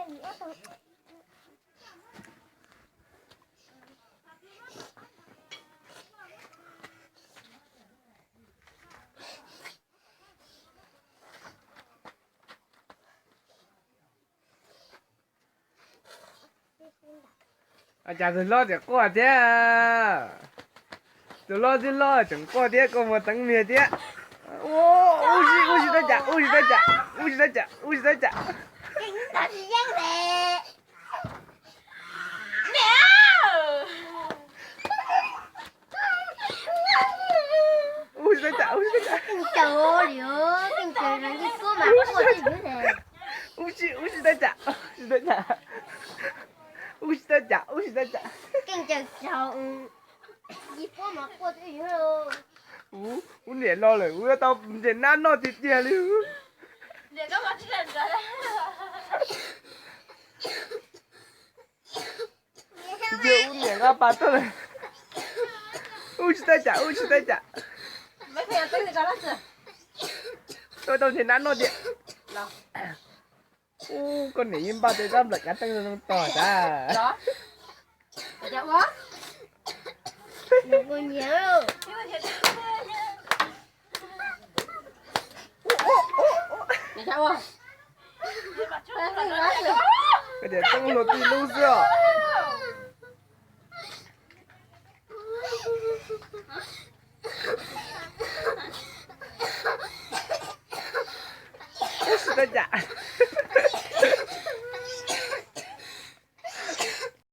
Ua cas tus loj tseem quaj thiab? Tus loj tib loj tseem quaj thiab, koj muag teeb miag thiab. Ua, ua si, ua si tab cas, ua si tab cas, ua si tab cas, ua si tab cas. Ua si tab cas, ua si tab cas. Ua si, ua si tab cas, ua si tab cas. Ua si tab cas, ua si tab cas. Ub, ub niam los lawm, ub tau ntses nab noj tiag tiag li. Ntses ub niam nqa pas tuaj lawm. Ub tsis tau cas, ub tsis tau cas. Tuaj tau ntses nab noj tiag. Ub, koj niam yeej npaj tej rab nplawm kav teeb zoo tog tas. Koj tias teeb luag tij lub xwb os. Ub, tsis tau cas.